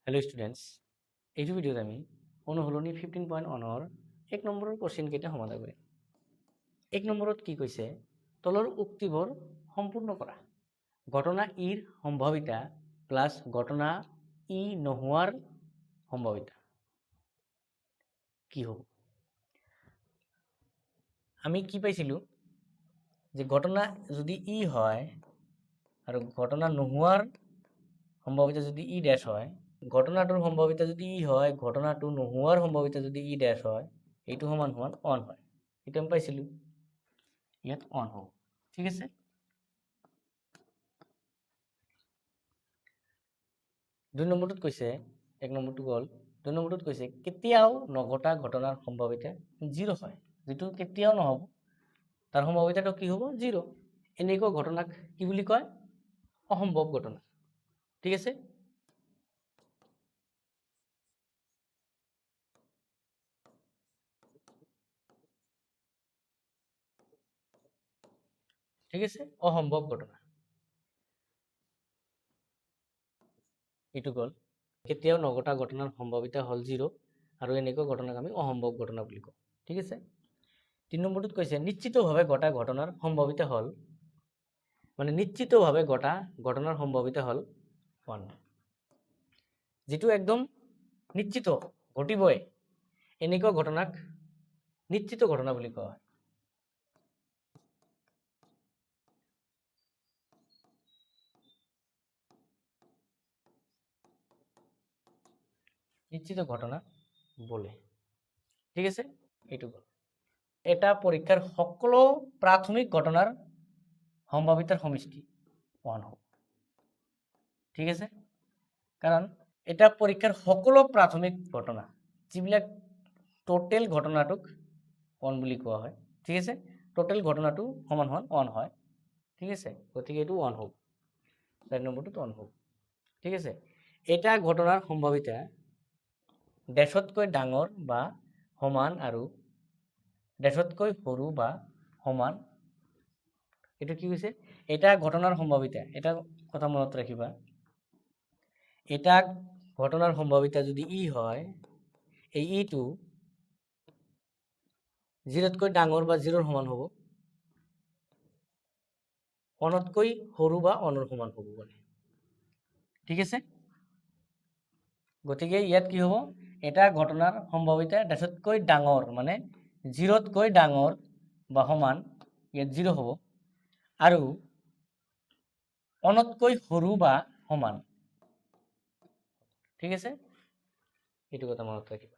Hello' students, এইটো ভিডিঅ'ত আমি অনুশীলনী 15.1ৰ 1 নম্বৰৰ কুৱেশ্যনকেইটা সমাধান কৰিম। 1 নম্বৰত কি কৈছে? তলৰ উক্তিবোৰ সম্পূৰ্ণ কৰা। ঘটনা ইৰ সম্ভাৱিতা প্লাছ ঘটনা ই নোহোৱাৰ সম্ভাৱিতা কি হ'ব? আমি কি পাইছিলোঁ যে ঘটনা যদি ই হয় আৰু ঘটনা নোহোৱাৰ সম্ভাৱিতা যদি ই ডেছ হয়, ঘটনাটোৰ সম্ভাৱিতা যদি ই হয়, ঘটনাটো নোহোৱাৰ সম্ভাৱিতা যদি ই ডেছ হয়, এইটো সমান সমান ওৱান হয়। এইটো আমি পাইছিলোঁ। ইয়াত ওৱান হ'ব। ঠিক আছে। 2 নম্বৰটোত কৈছে, 1 নম্বৰটো গ'ল, 2 নম্বৰটোত কৈছে কেতিয়াও নঘটা ঘটনাৰ সম্ভাৱিতা জিৰ' হয়। যিটো কেতিয়াও নহ'ব তাৰ সম্ভাৱিতাটো কি হ'ব? জিৰ'। এনেকুৱা ঘটনাক কি বুলি কয়? অসম্ভৱ ঘটনা। ঠিক আছে। ঠিক আছে, অসম্ভৱ ঘটনা। এইটো গ'ল। কেতিয়াও নঘটা ঘটনাৰ সম্ভাৱিতা হ'ল জিৰ' আৰু এনেকুৱা ঘটনাক আমি অসম্ভৱ ঘটনা বুলি কওঁ। ঠিক আছে। 3 নম্বৰটোত কৈছে নিশ্চিতভাৱে ঘটা ঘটনাৰ সম্ভাৱিতা হ'ল, মানে নিশ্চিতভাৱে ঘটা ঘটনাৰ সম্ভাৱিতা হ'ল ওৱান। যিটো একদম নিশ্চিত ঘটিবই, এনেকুৱা ঘটনাক নিশ্চিত ঘটনা বুলি কোৱা হয়। নিশ্চিত ঘটনা বলে। ঠিক আছে, এইটো গ'ল। এটা পৰীক্ষাৰ সকলো প্ৰাথমিক ঘটনাৰ সম্ভাৱিতাৰ সমষ্টি ওৱান হ'ব। ঠিক আছে, কাৰণ এটা পৰীক্ষাৰ সকলো প্ৰাথমিক ঘটনা, যিবিলাক টোটেল ঘটনাটোক ওৱান বুলি কোৱা হয়। ঠিক আছে, টোটেল ঘটনাটো সমান সমান ওৱান হয়। ঠিক আছে, গতিকে এইটো ওৱান হ'ব। 4 নম্বৰটোত ওৱান হ'ব। ঠিক আছে, এটা ঘটনাৰ সম্ভাৱিতা ডেছতকৈ ডাঙৰ বা সমান আৰু ডেছতকৈ সৰু বা সমান। এইটো কি কৈছে? এটা ঘটনাৰ সম্ভাৱিতা, এটা কথা মনত ৰাখিবা, এটা ঘটনাৰ সম্ভাৱিতা যদি ই হয়, এই ইটো জিৰ'তকৈ ডাঙৰ বা জিৰ'ৰ সমান হ'ব, ওৱানতকৈ সৰু বা ওৱানৰ সমান হ'ব পাৰে। ঠিক আছে, গতিকে ইয়াত কি হ'ব? এটা ঘটনাৰ সম্ভাৱিতা ডেছতকৈ ডাঙৰ, মানে জিৰ'তকৈ ডাঙৰ বা সমান, ইয়াত জিৰ' হ'ব, আৰু ওৱানতকৈ সৰু বা সমান। ঠিক আছে, এইটো কথা মনত ৰাখিবা।